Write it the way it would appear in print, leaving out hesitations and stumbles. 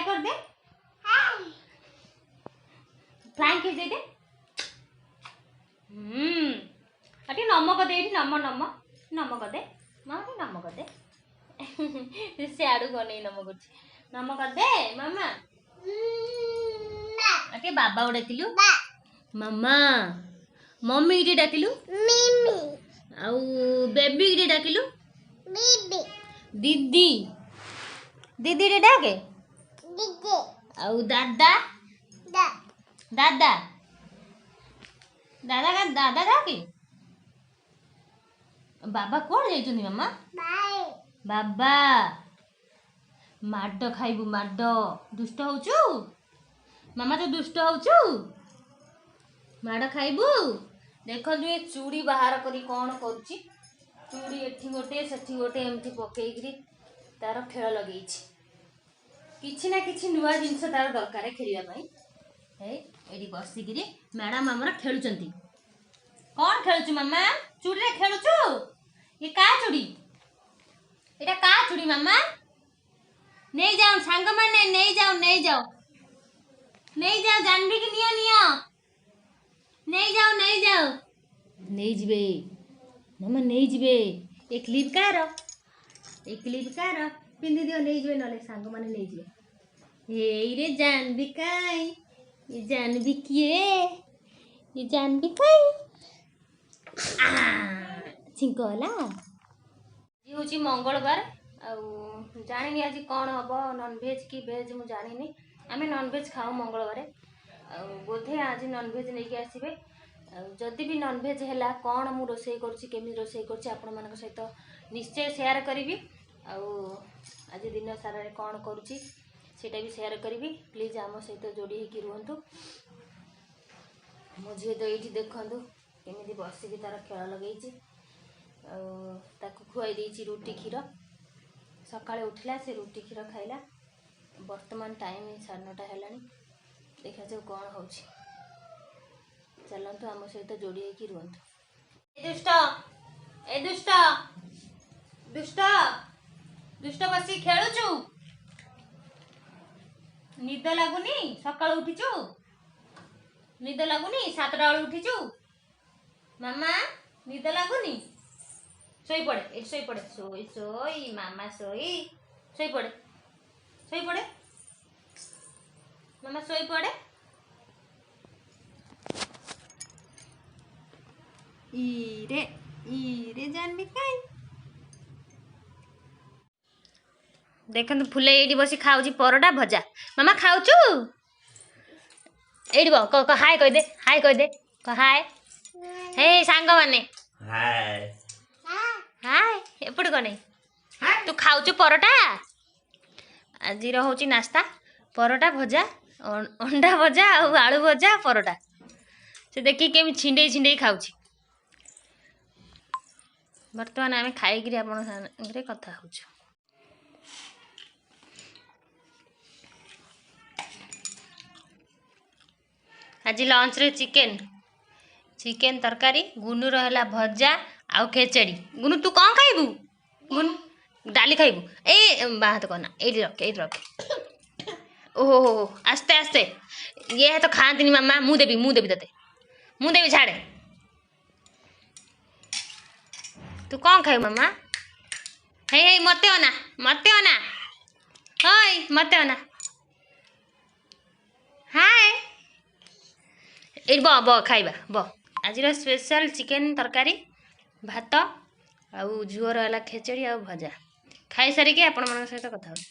କରିଦେ, ଫ୍ଲାଇଂ କିସ୍ ଦେଇଦେ। ହୁଁ, ଆଉ ଟିକେ ନମ କରିଦେ ଏଇଠି। ନମ ନମ ନମ କରିଦେ ମାମା, ଟିକେ ନମ କରିଦେ। ସିଆଡ଼ୁ ବନେଇ ନମ କରୁଛି। ନମ କରିଦେ ମାମା। ଆଉ ଟିକେ ବାବାକୁ ଡାକିଲୁ, ମାମା। ମମି ଟିକେ ଡାକିଲୁ, ଆଉ ବେବି ଟିକେ ଡାକିଲୁ, ଦିଦି ଦିଦି ଟିକେ ଡାକେ, ଆଉ ଦାଦା ଦାଦା ଦାଦା ଦାଦା ଡାକେ। ବାବା କୁଆଡ଼େ ଯାଇଛନ୍ତି ମାମା? ବାବା ମାଡ଼ ଖାଇବୁ, ମାଡ଼। ଦୁଷ୍ଟ ହଉଛୁ ମାମା, ତୁ ଦୁଷ୍ଟ ହଉଛୁ, ମାଡ଼ ଖାଇବୁ। ଦେଖନ୍ତୁ ଏ ଚୁଡ଼ି ବାହାର କରି କ'ଣ କରୁଛି। ଚୁଡ଼ି ଏଠି ଗୋଟେ ସେଠି ଗୋଟେ ଏମିତି ପକେଇକିରି ତାର ଖେଳ ଲଗେଇଛି। କିଛି ନା କିଛି ନୂଆ ଜିନିଷ ତାର ଦରକାର ଖେଳିବା ପାଇଁ। ଏଇ ଏଇଠି ବସିକିରି ମ୍ୟାଡ଼ାମ୍ ଆମର ଖେଳୁଛନ୍ତି। କ'ଣ ଖେଳୁଛୁ ମାମା? ଚୁଡ଼ିରେ ଖେଳୁଛୁ? ଇଏ କାହା ଚୁଡ଼ି? ଏଇଟା କାହା ଚୁଡ଼ି ମାମା? ନେଇଯାଅ ସାଙ୍ଗମାନେ, ନେଇଯାଅ ନେଇଯାଅ ନେଇଯାଅ। ଜାନବିକି ନିଅ ନିଅ, ନେଇଯାଅ ନେଇଯାଅ। ନେଇଯିବେ ମାମା, ନେଇଯିବେ। ଏ କ୍ଲିପ୍ କାହାର? ଏ କ୍ଲିପ୍ କାହାର? ପିନ୍ଧି ଦିଅ, ନେଇଯିବେ ନହେଲେ ସାଙ୍ଗମାନେ ନେଇଯିବେ। ଏଇରେ ଜାନବି କାଇଁ? ଏ ଜାନବି କିଏ? ଏ ଜାନବି କାଇଁ? ଛିଙ୍କ ହେଲା। ଆଜି ହେଉଛି ମଙ୍ଗଳବାର, ଆଉ ଜାଣିନି ଆଜି କ'ଣ ହେବ, ନନଭେଜ୍ କି ଭେଜ୍ ମୁଁ ଜାଣିନି। ଆମେ ନନଭେଜ୍ ଖାଉ ମଙ୍ଗଳବାର, ଆଉ ବୋଧେ ଆଜି ନନଭେଜ୍ ନେଇକି ଆସିବେ। ଆଉ ଯଦି ବି ନନଭେଜ୍ ହେଲା, କ'ଣ ମୁଁ ରୋଷେଇ କରୁଛି, କେମିତି ରୋଷେଇ କରୁଛି ଆପଣମାନଙ୍କ ସହିତ ନିଶ୍ଚୟ ସେୟାର କରିବି। ଆଉ ଆଜି ଦିନ ସାରାରେ କ'ଣ କରୁଛି ସେଇଟା ବି ସେୟାର କରିବି। ପ୍ଲିଜ୍ ଆମ ସହିତ ଯୋଡ଼ି ହେଇକି ରୁହନ୍ତୁ। ମୋ ଝିଅ ତ ଏଇଠି ଦେଖନ୍ତୁ କେମିତି ବସିକି ତାର ଖେଳ ଲଗେଇଛି। ଆଉ ତାକୁ ଖୁଆଇ ଦେଇଛି ରୁଟି କ୍ଷୀର। ସକାଳେ ଉଠିଲା, ସେ ରୁଟି କ୍ଷୀର ଖାଇଲା। ବର୍ତ୍ତମାନ ଟାଇମ୍ 9:30 ହେଲାଣି। ଦେଖାଯାଉ କ'ଣ ହେଉଛି। ଚାଲନ୍ତୁ ଆମ ସହିତ ଯୋଡ଼ି ହେଇକି ରୁହନ୍ତୁ। ଏ ଦୁଷ୍ଟ, ଏ ଦୁଷ୍ଟ, ଦୁଷ୍ଟ ଦୁଷ୍ଟ, ବସିକି ଖେଳୁଛୁ? ନିଦ ଲାଗୁନି? ସକାଳୁ ଉଠିଛୁ, ନିଦ ଲାଗୁନି? 7ଟା ବେଳୁ ଉଠିଛୁ ମାମା, ନିଦ ଲାଗୁନି? ଶୋଇପଡ଼େ, ଏଠି ଶୋଇପଡ଼େ। ଶୋଇ ଶୋଇ ମାମା, ଶୋଇ ଶୋଇପଡ଼େ, ଶୋଇପଡ଼େ ମାମା, ଶୋଇପଡ଼େ। ଇରେ ଇରେ ଜାନବି କାଇଁ? ଦେଖନ୍ତୁ ଫୁଲେଇ ଏଇଠି ବସି ଖାଉଛି ପରଟା ଭଜା। ମାମା ଖାଉଛୁ? ଏଇଠି ବ କ ହାଏ କହିଦେ, ହାଏ କହିଦେ, କହ ହାଏ। ହେ ସାଙ୍ଗମାନେ ହାଏ, ଏପଟେ କଣ ତୁ ଖାଉଛୁ ପରଟା? ଆଜିର ହେଉଛି ନାସ୍ତା ପରଟା ଭଜା, ଅଣ୍ଡା ଭଜା ଆଉ ଆଳୁ ଭଜା ପରଟା। ସେ ଦେଖିକି କେମିତି ଛିଣ୍ଡେଇ ଛିଣ୍ଡେଇ ଖାଉଛି। ବର୍ତ୍ତମାନ ଆମେ ଖାଇକିରି ଆପଣଙ୍କ ସାଙ୍ଗରେ କଥା ହେଉଛୁ। ଆଜି ଲଞ୍ଚରେ ଚିକେନ୍, ଚିକେନ୍ ତରକାରୀ, ଗୁନୁର ହେଲା ଭଜା ଆଉ ଖେଚେଡ଼ି। ଗୁନୁ ତୁ କ'ଣ ଖାଇବୁ? ଗୁନୁ ଡାଲି ଖାଇବୁ? ଏଇ ବାଁ ହାତ କହନା, ଏଇଠି ରଖେ, ଏଇଠି ରଖେ। ଓହୋ ହୋ, ଆସ୍ତେ ଆସ୍ତେ। ଇଏ ହାତ ଖାଆନ୍ତିନି ମାମା। ମୁଁ ଦେବି, ମୁଁ ଦେବି ତତେ, ମୁଁ ଦେବି, ଛାଡ଼େ। ତୁ କ'ଣ ଖାଇବୁ ମାମା? ହେଇ ହେଇ, ମତେ ଅନା, ମତେ ଅନା, ହଇ ମତେ ଅନା। ହାଏ, ଏଇଠି ବ ବ, ଖାଇବା ବ। ଆଜିର ସ୍ପେଶାଲ ଚିକେନ୍ ତରକାରୀ, ଭାତ ଆଉ ଝିଅର ହେଲା ଖେଚେଡ଼ି ଆଉ ଭଜା। ଖାଇସାରିକି ଆପଣମାନଙ୍କ ସହିତ କଥା ହେଉଛି।